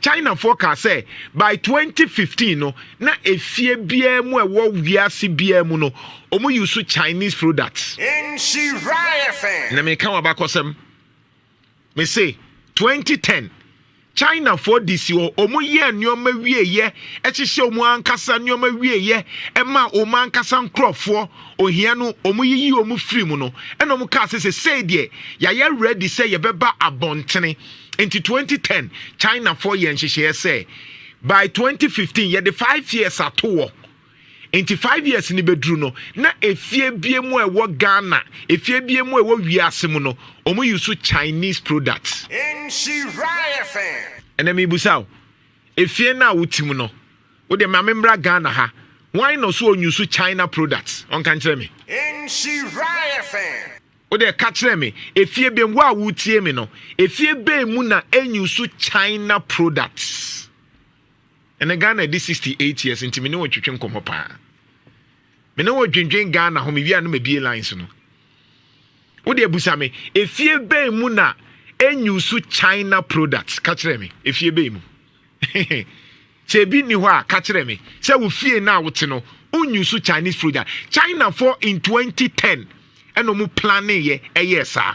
Chinafoɔ kaa sɛ by 2015 no, na efie biara mu a ɛwɔ wiase biara mu no, wɔn use Chinese products. Na meka wɔ abakɔsɛm, mese 2010 Chinafoɔ de si hɔ, wɔn yɛ nneɛma wieyɛ, ɛhyehyɛ wɔn ankasa nneɛma wieyɛ, ɛma wɔn ankasa nkorɔfoɔ ohia no, wɔn yiyi wɔn firi mu no, ɛna wɔn kaa sɛ sei deɛ, yɛayɛ ready sɛ yɛbɛba abɔntene. Nti 2010 Chinafoɔ yɛ nhyehyɛeɛ sɛ by 2015 yɛde 5 years ato wɔ. Nti 5 years ni bɛduru no, na efie bie mu a ɛwɔ Ghana, efie bie mu a ɛwɔ wiase mu no, wɔn use Chinese products. Ɛnna mibusa o, efie no a wote mu no, wode maame mmra Ghana ha, wɔn na so ɔn China products? Ɔnka nkyerɛ me. Wode ka kyerɛ me, efie bɛn wo a wotie me no, efie bɛn mu na ɛn use China products? Ɛnɛ Ghana di 68 years, nti me ne wɔ twetwe nkɔmmɔ paa, me ne wɔ dwendwen Ghana ho. Mewia no, mabie lines no. Wode abusa me, efie bɛn mu na ɛn use China products? Ka kyerɛ me, efie bɛn mu? Sɛ ebi nni hɔ a, ka kyerɛ me sɛ wo fie no a wote no, won use Chinese product. China for in 2010 ɛna ɔmo planning yɛ ɛyɛ saa.